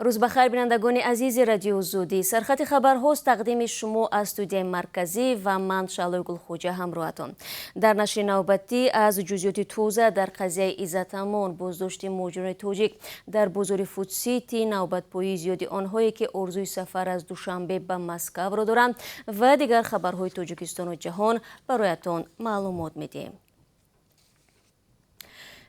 Рӯз ба хайр, бинандагони азизи Радиои Озодӣ. Сархати хабарҳост, тақдими шумо аз студияи марказӣ, ва ман, Шаълои Гулхоҷа, ҳамроҳатон. Дар нашри навбатӣ аз ҷузъиёти тоза дар қазияи Иззат Амон, боздошти муҳоҷирони тоҷик дар бозори Фудсити, навбатпоии зиёди онҳое, ки орзуи сафар аз Душанбе ба Москваро доранд, ва дигар хабарҳои Тоҷикистону ҷаҳон бароятон маълумот медиҳем.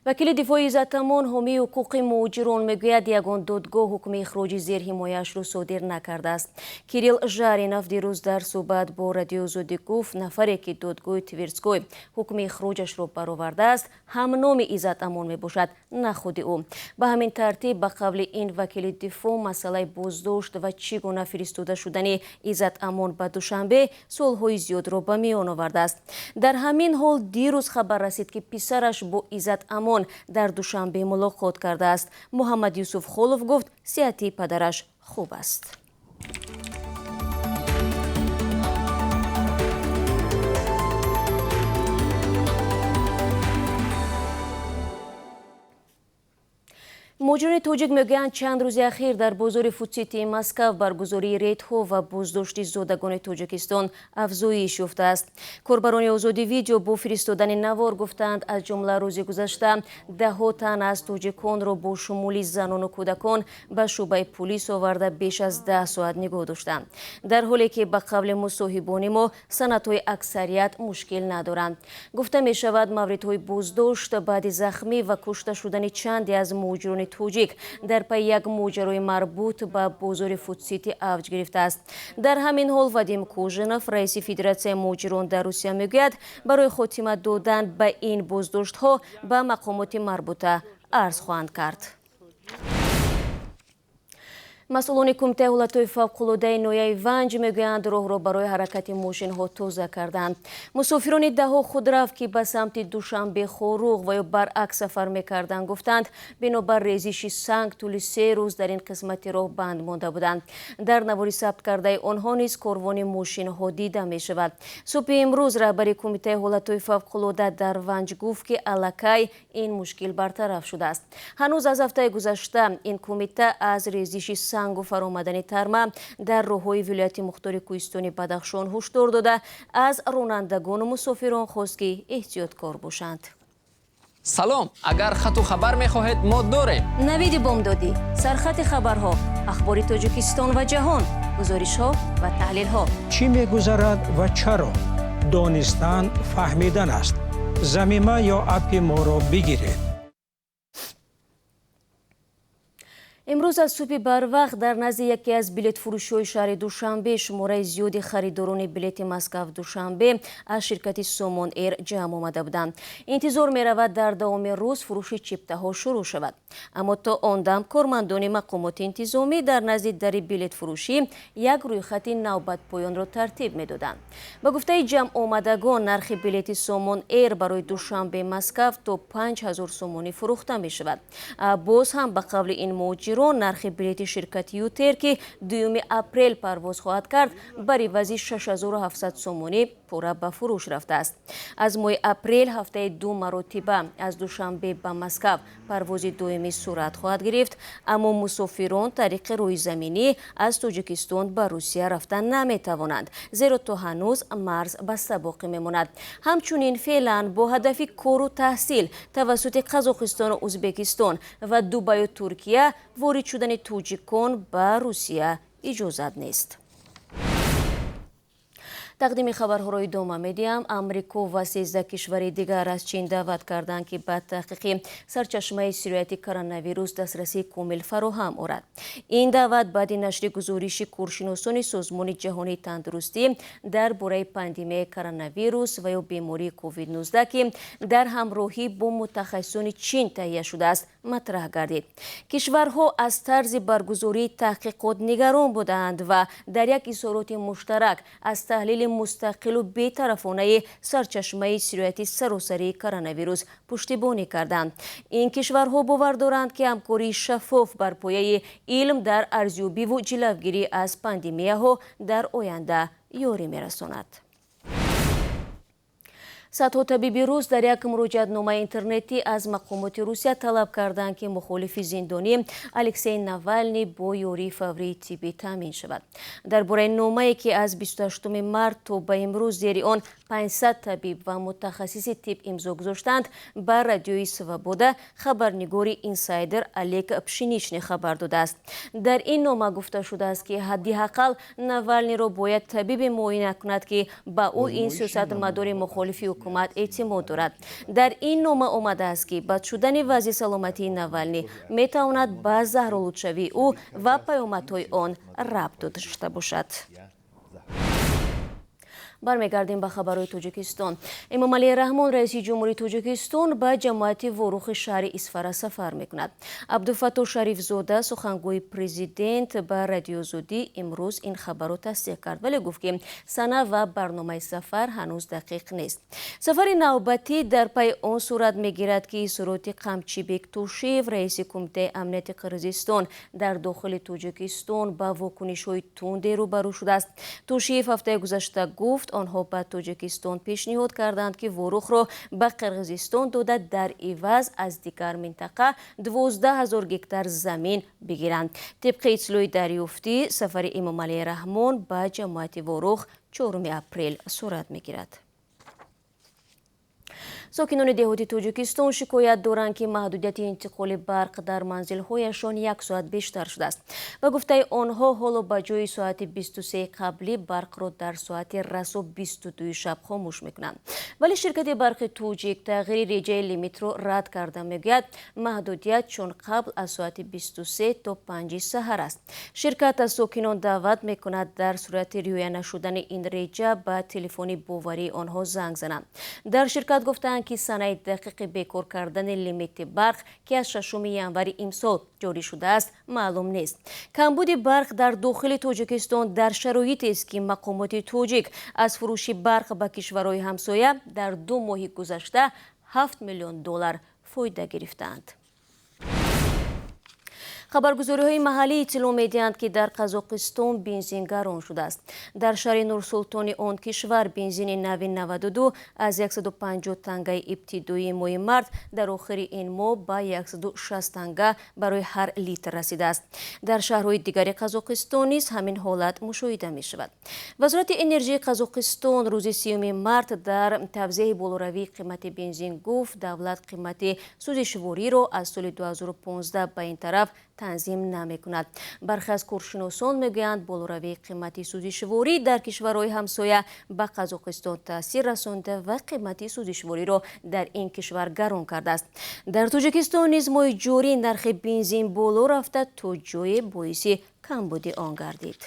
Вакили дифои Иззат Амон, ҳомии ҳуқуқи муҳоҷирон, мегӯяд, ягон додгоҳ ҳукми ихроҷи зерҳимояашро содир накардааст. Кирилл Жаринов дирӯз дар суҳбат бо Радиои Озодӣ гуфт, нафаре, ки додгоҳи Тверской ҳукми ихроҷашро баровардааст, ҳамноми Иззат Амон мебошад, на худи ӯ. Ба ҳамин тартиб, ба қавли ин вакили дифоъ, масъалаи боздошт ва чӣ гуна фиристода шудани Иззат Амон ба Душанбе суолҳои зиёдро ба миён овардааст. Дар ҳамин ҳол, дирӯз хабар расид, ки писараш бо Иззат Амон дар Душанбе мулоқот кардааст. Муҳаммад Юсуф Холов гуфт, сиҳатии падараш хуб аст. Муҳоҷирони тоҷик мегӯянд, чанд рӯзи ахир дар бозори Фудситии Москав баргузории рейдҳо ва боздошти зодагони Тоҷикистон афзоиш ёфтааст. Корбарони Озодӣ Видео бо фиристодани навор гуфтаанд, аз ҷумла рӯзи гузашта даҳҳо тан аз тоҷиконро бо шумули занону кӯдакон ба шӯъбаи пулис оварда, беш аз 10 соат нигоҳ доштанд, дар ҳоле ки, ба қавли мусоҳибони мо, санадҳои аксарият мушкил надоранд. Гуфта мешавад, мавридҳои боздошт баъди захмӣ ва кушта шудани чанде аз муҳоҷирони тоҷик дар пайи як моҷарои марбут ба бозори Фудсити авҷ гирифтааст. Дар ҳамин ҳол, Вадим Кожинов, раиси Федератсияи муҳоҷирон дар Русия, мегӯяд, барои хотима додан ба ин боздоштҳо ба мақомоти марбута арз хоҳанд кард. Масъулони Кумитаи ҳолатҳои фавқулодаи ноҳияи Ванҷ мегӯянд, роҳро барои ҳаракати мошинҳо тоза карданд. Мусофирони даҳҳо худрав, ки ба самти Душанбе, Хоруғ ва ё баръакс сафар мекарданд, гуфтанд, бинобар резиши санг тӯли 3 рӯз дар ин қисмати роҳ банд монда буданд. Дар навори сабт кардаи онҳо низ корвони мошинҳо дида мешавад. Субҳи имрӯз раҳбари Кумитаи ҳолатҳои фавқулода дар Ванҷ гуфт, ки аллакай ин мушкил бартараф шудааст. Ҳанӯз аз ҳафтаи гузашта ин кумита аз резиши сангу фаромадани тарма дар роҳҳои вилояти мухтори кӯҳистони Бадахшон ҳушдор дода, аз ронандагону мусофирон хост, ки эҳтиёткор бошанд. Салом! Агар хату хабар мехоҳед, мо дорем. Навиди бомдодӣ, сархати хабарҳо, ахбори Тоҷикистон ва ҷаҳон, гузоришҳо ва таҳлилҳо. Чӣ мегузарад ва чаро? Донистан фаҳмидан аст. Замима ё аппи моро бигиред. Имрӯз аз субҳи барвақт дар назди яке аз билетфурӯшиҳои шаҳри Душанбе шумораи зиёди харидорони билети Москав Душанбе аз ширкати Сомон Эйр ҷамъ омада буданд. Интизор меравад, дар давоми рӯз фурӯши чиптаҳо шурӯъ шавад, аммо то он дам кормандони мақомоти интизомӣ дар назди дари билетфурӯшӣ як рӯйхати навбатпоёнро тартиб медоданд. Ба гуфтаи ҷамъомадагон, нархи билети Сомон Эйр барои Душанбе Москав то 5000 сомонӣ фурӯхта мешавад. Боз ҳам ба қавли ин муҳоҷирон, нархи билети ширкати ЮТэйр, ки 2 апрел парвоз хоҳад кард, бар ивази 6700 сомонӣ пурра ба фурӯш рафтааст. Аз моҳи апрел ҳафтаи ду маротиба аз Душанбе ба Москав парвози доимӣ сурат хоҳад гирифт, аммо мусофирон тариқи рӯизаминӣ аз Тоҷикистон ба Русия рафта наметавонанд, зеро то ҳанӯз марз баста боқӣ мемонад. Ҳамчунин, феълан бо ҳадафи кору таҳсил тавассути Қазоқистону Ӯзбекистон ва Дубаю Туркия ворид шудани тоҷикон ба Русия иҷозат нест. Тақдими хабарҳоро идома медиҳам. Амрико ва 13 кишвари дигар аз Чин даъват карданд, ки ба таҳқиқи сарчашмаи сирояти коронавирус дастрасии комил фароҳам орад. Ин даъват баъди нашри гузориши коршиносони Созмони ҷаҳонии тандурустӣ дар бораи пандемияи коронавирус ва ё бемории COVID-19, ки дар ҳамроҳӣ бо мутахассисони Чин таҳия шудааст, матраҳ гардид. Кишварҳо аз тарзи баргузории таҳқиқот нигарон будаанд ва дар як изҳороти муштарак аз таҳлили мустақилу бетарафонаи сарчашмаи сирояти саросарии коронавирус пуштибонӣ карданд. Ин кишварҳо бовар доранд, ки ҳамкории шаффоф бар пояи илм дар арзёбиву ҷилавгирӣ аз пандемияҳо дар оянда ёрӣ мерасонад. Садҳо табиби рус дар як муроҷиатномаи интернетӣ аз мақомоти Русия талаб карданд, ки мухолифи зиндонӣ Алексей Навалний бо ёрии фаврии тиббӣ таъмин шавад. Дар бораи номае, ки аз 28 март то ба имрӯз зери он 500 табиб ва мутахассиси тиб имзо гузоштанд, ба радиои Свобода хабарнигори Инсайдер Олег Пшеничный хабар додааст. Дар ин нома гуфта шудааст, ки ҳадди ақал Навалниро бояд табибе муоина кунад, ки ба ӯ ин сиёсатмадори мухолифи ҳукумат эътимод дорад. Дар ин нома омадааст, ки бад шудани вазъи саломатии Навалний метавонад ба заҳролудшавии ӯ ва паёмадҳои он рабт дошта бошад. Бармегардем ба хабарҳои Тоҷикистон. Эмомалӣ Раҳмон, раиси ҷумҳури Тоҷикистон, ба ҷамоати Ворухи шаҳри Исфара сафар мекунад. Абдуфаттоҳ Шарифзода, сухангӯи президент, ба Радиоозодӣ имрӯз ин хабарро тасдиқ кард, вале гуфт, ки сана ва барномаи сафар ҳанӯз дақиқ нест. Сафари навбатӣ дар пайи он сурат мегирад, ки суроти Қамчибек Тошиев, раиси Кумитаи амнияти Қирғизистон, дар дохили Тоҷикистон ба вокунишҳои тунде рӯбарӯ шудааст. Тошиев ҳафтаи гузашта гуфт, онҳо ба Тоҷикистон пешниҳод карданд, ки Ворухро ба Қирғизистон дода, дар иваз аз дигар минтақа 12 000 гектар замин бигиранд. Тибқи иттилои дарёфтӣ, сафари Эмомалӣ Раҳмон ба ҷамоати Ворух 4 апрел сурат мегирад. Сокинони деҳоти Тоҷикистон шикоят доранд, ки маҳдудияти интиқоли барқ дар манзилҳояшон як соат бештар шудааст. Ба гуфтаи онҳо, ҳоло ба ҷои соати 23 қаблӣ барқро дар соати расо 22 шаб хомӯш мекунанд. Вале ширкати барқи Тоҷик тағйири реҷаи лимитро рад карда, мегӯяд, маҳдудият чун қабл аз соати 23 то 5 саҳар аст. Ширкат аз сокинон даъват мекунад, дар сурати риоя нашудани ин реҷа ба телефони боварии онҳо занг зананд. Дар ширкат гуфтаанд, ки санаи дақиқи бекор кардани лимити барқ, ки аз 6 январи имсол ҷорӣ шудааст, маълум нест. Камбуди барқ дар дохили Тоҷикистон дар шароитест, ки мақомоти тоҷик аз фурӯши барқ ба кишварҳои ҳамсоя дар 2 моҳи гузашта 7 миллион доллар фоида гирифтаанд. Хабаргузориҳои маҳаллӣ иттилоъ медиҳанд, ки дар Қазоқистон бензин гарон шудааст. Дар шаҳри Нурсултони он кишвар бензини нави 92 аз 150 тангаи ибтидоии моҳи март дар охири ин моҳ ба 160 танга барои ҳар литр расидааст. Дар шаҳрҳои дигари Қазоқистон низ ҳамин ҳолат мушоҳида мешавад. Вазорати энержии Қазоқистон рӯзи 30 март дар тавзеҳи болоравии қимати бензин гуфт, давлат қимати сӯзишвориро аз соли 2015 ба ин тараф танзим намекунад. Бархе аз коршиносон мегӯянд, болоравии қимати сӯзишворӣ дар кишварҳои ҳамсоя ба Қазоқистон таъсир расонда ва қимати сӯзишвориро дар ин кишвар гарон кардааст. Дар Тоҷикистон низ моҳи ҷорӣ нархи бензин боло рафта, то ҷое боиси камбуди он гардид.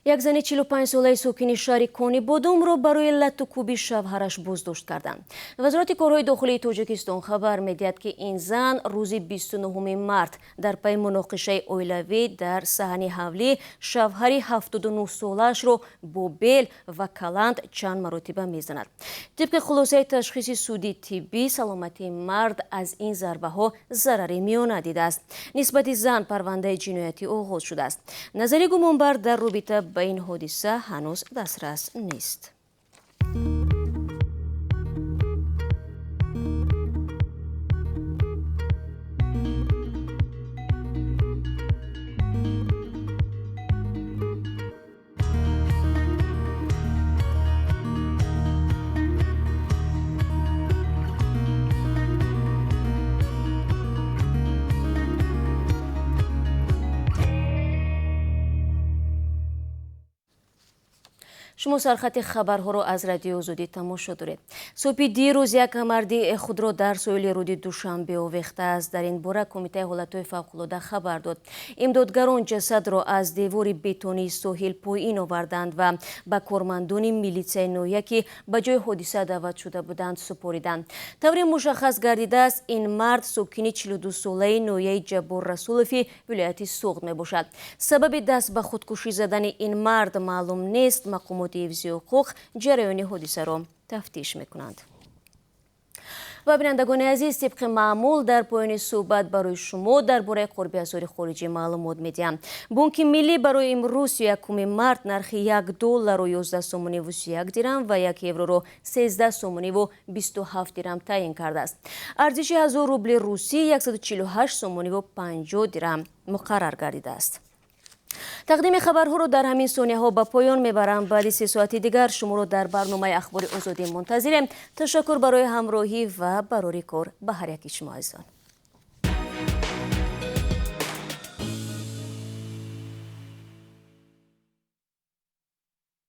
Як зани 45-солаи сокини шаҳри Конибодумро барои латтукӯби шавҳараш боздошт карданд. Вазорати корҳои дохилии Тоҷикистон хабар медиҳад, ки ин зан рӯзи 29 март дар пайи муноқишаи оилавӣ дар саҳни ҳавлӣ шавҳари 79-солаашро бо бел ва каланд чанд маротиба мезанад. Тибқи хулосаи ташхиси суди тиббӣ, саломатии мард аз ин зарбаҳо зарари миёна дидааст. Нисбати зан парвандаи ҷиноятӣ оғоз шудааст. Назари гумонбар дар робита ба ин ҳодиса ҳанӯз дастрас нест. Шумо сархати хабарҳоро аз Радиои Озодӣ тамошо доред. Субҳи дирӯз як марди худро дар соҳили рӯди Душанбе овехтааст. Дар ин бора Кумитаи ҳолатҳои фавқулода хабар дод. Имдодгарон ҷасадро аз девори бетонии соҳил поин оварданд ва ба кормандони милитсияи ноҳия, ки ба ҷои ҳодиса даъват шуда буданд, супориданд. Тавре мушаххас гардидааст, ин мард сокини 42-солаи ноҳияи Ҷаббор Расулови вилояти Суғд мебошад. Сабаби даст ба худкушӣ задани ин мард маълум нест. Мақомоти ҳифзи ҳуқуқ ҷараёни ҳодисаро тафтиш мекунанд. Ва бинандагони азиз, тибқи маъмул дар поёни суҳбат барои шумо дар бораи қурби асъори хориҷӣ маълумот медиҳам. Бонки Миллӣ барои имрӯз, 1 март, нархи 1 долларро 11 сомониву 31 дирам ва 1 евроро 13 сомониву 27 дирам таъин кардааст. Арзиши 1000 рубли русӣ 148 сомониву 50 дирам муқаррар гардидааст. Тақдими хабарҳоро дар ҳамин сонияҳо ба поён мебарам. Баъди 3 соати дигар шуморо дар барномаи Ахбори Озодӣ мунтазирем. Ташаккур барои ҳамроҳӣ ва барори кор ба ҳар яки шумо азизон.